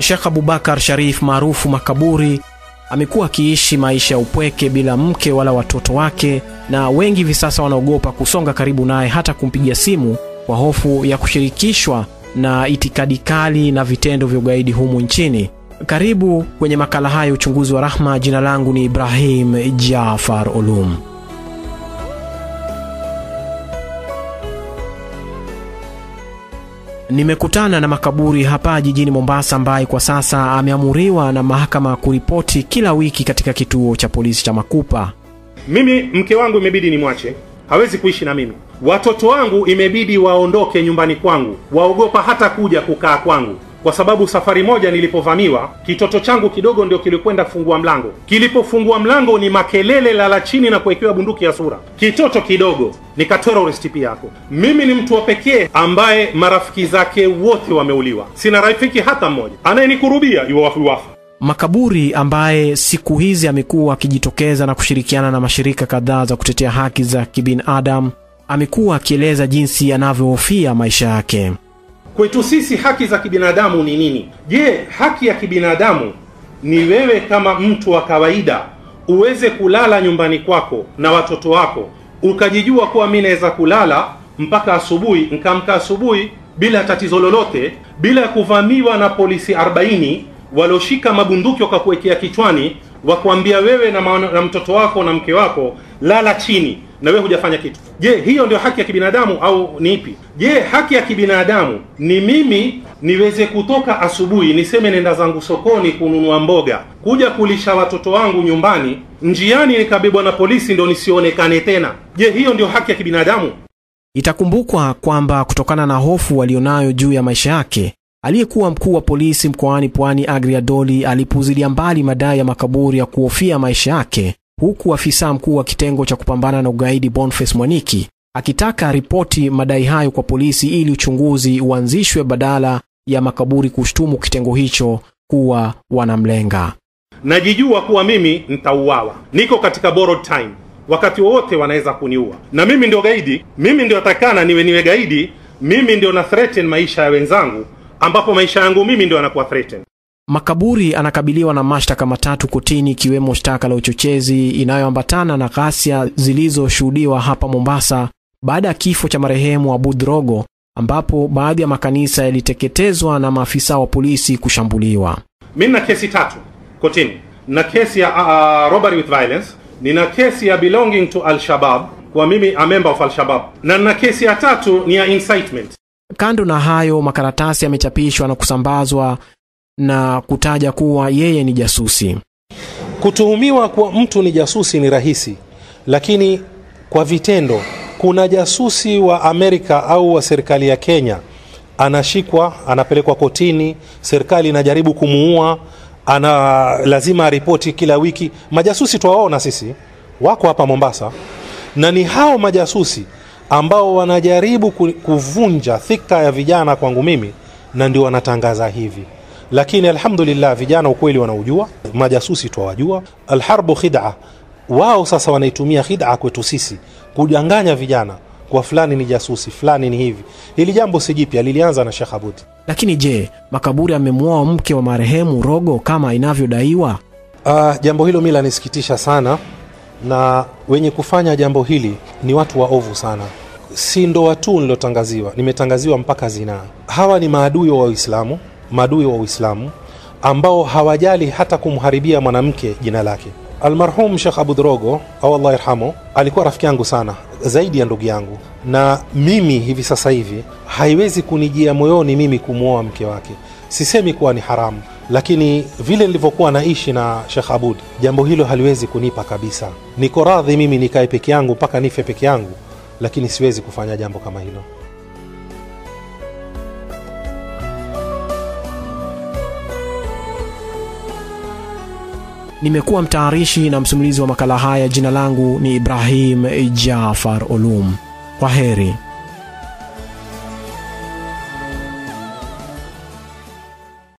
Sheikh Abubakar Sharif maarufu Makaburi amekuwa akiishi maisha ya upweke bila mke wala watoto wake, na wengi hivi sasa wanaogopa kusonga karibu naye hata kumpigia simu kwa hofu ya kushirikishwa na itikadi kali na vitendo vya ugaidi humu nchini. Karibu kwenye makala haya Uchunguzi wa Rahma. Jina langu ni Ibrahim Jafar Olum. Nimekutana na Makaburi hapa jijini Mombasa, ambaye kwa sasa ameamuriwa na mahakama kuripoti kila wiki katika kituo cha polisi cha Makupa. Mimi mke wangu imebidi nimwache, hawezi kuishi na mimi. Watoto wangu imebidi waondoke nyumbani kwangu, waogopa hata kuja kukaa kwangu. Kwa sababu safari moja nilipovamiwa, kitoto changu kidogo ndio kilikwenda kufungua mlango. Kilipofungua mlango ni makelele, lala chini na kuwekewa bunduki ya sura. Kitoto kidogo ni ka terrorist pia yako. Mimi ni mtu wa pekee ambaye marafiki zake wote wameuliwa. Sina rafiki hata mmoja. Anayenikurubia yuwafu. Makaburi ambaye siku hizi amekuwa akijitokeza na kushirikiana na mashirika kadhaa za kutetea haki za kibinadamu, amekuwa akieleza jinsi anavyohofia maisha yake. Kwetu sisi haki za kibinadamu ni nini? Je, haki ya kibinadamu ni wewe kama mtu wa kawaida uweze kulala nyumbani kwako na watoto wako, ukajijua kuwa mimi naweza kulala mpaka asubuhi, nikaamka asubuhi bila tatizo lolote, bila kuvamiwa na polisi 40 waloshika mabunduki wakakuwekea kichwani, wakuambia wewe na mtoto wako na mke wako lala chini na wewe hujafanya kitu. Je, hiyo ndio haki ya kibinadamu au ni ipi? Je, haki ya kibinadamu ni mimi niweze kutoka asubuhi niseme nenda zangu sokoni kununua mboga, kuja kulisha watoto wangu nyumbani, njiani nikabebwa na polisi ndio nisionekane tena? Je, hiyo ndio haki ya kibinadamu? Itakumbukwa kwamba kutokana na hofu walionayo juu ya maisha yake, aliyekuwa mkuu wa polisi mkoani Pwani Aggrey Doli alipuuzilia mbali madai ya Makaburi ya kuhofia maisha yake, huku afisa mkuu wa kitengo cha kupambana na ugaidi Boniface Mwaniki akitaka ripoti madai hayo kwa polisi ili uchunguzi uanzishwe badala ya Makaburi kushtumu kitengo hicho kuwa wanamlenga. Najijua kuwa mimi nitauawa. Niko katika borrowed time. Wakati wowote wanaweza kuniua. Na mimi ndio gaidi, mimi ndio atakana niwe gaidi, mimi ndio na threaten maisha ya wenzangu, ambapo maisha yangu mimi ndio yanakuwa threaten. Makaburi anakabiliwa na mashtaka matatu kotini, ikiwemo shtaka la uchochezi inayoambatana na ghasia zilizoshuhudiwa hapa Mombasa baada ya kifo cha marehemu Abud Rogo, ambapo baadhi ya makanisa yaliteketezwa na maafisa wa polisi kushambuliwa. Mimi na kesi tatu kotini. Na kesi ya robbery with violence, nina kesi ya belonging to Al-Shabaab, kwa mimi a member of Al-Shabaab, na nina kesi ya tatu ni ya incitement. Kando na hayo, makaratasi yamechapishwa na kusambazwa na kutaja kuwa yeye ni jasusi. Kutuhumiwa kuwa mtu ni jasusi ni rahisi, lakini kwa vitendo kuna jasusi wa Amerika au wa serikali ya Kenya anashikwa, anapelekwa kotini, serikali inajaribu kumuua, ana lazima aripoti kila wiki. Majasusi tuwaona sisi wako hapa Mombasa, na ni hao majasusi ambao wanajaribu kuvunja thika ya vijana kwangu mimi, na ndio wanatangaza hivi. Lakini alhamdulillah vijana ukweli wanaujua, majasusi tuwajua. Alharbu khid'a, wao sasa wanaitumia khid'a kwetu sisi kudanganya vijana kwa fulani ni jasusi, fulani ni hivi. Hili jambo si jipya, lilianza na Sheikh Abudi. Lakini je, Makaburi amemuoa mke wa marehemu Rogo kama inavyodaiwa? Jambo hilo mimi lanisikitisha sana, na wenye kufanya jambo hili ni watu waovu sana. Si ndoa tu nilotangaziwa, nimetangaziwa mpaka zinaa. Hawa ni maadui wa Uislamu, maadui wa Uislamu ambao hawajali hata kumharibia mwanamke jina lake. Almarhum Sheikh Abud Rogo, au Allah yarhamu, alikuwa rafiki yangu sana, zaidi ya ndugu yangu. Na mimi hivi sasa hivi haiwezi kunijia moyoni mimi kumuoa mke wake. Sisemi kuwa ni haramu, lakini vile nilivyokuwa naishi na Sheikh Abud, jambo hilo haliwezi kunipa kabisa. Niko radhi mimi nikae peke yangu mpaka nife peke yangu, lakini siwezi kufanya jambo kama hilo. Nimekuwa mtayarishi na msimulizi wa makala haya. Jina langu ni Ibrahim Jafar Olum. Kwaheri.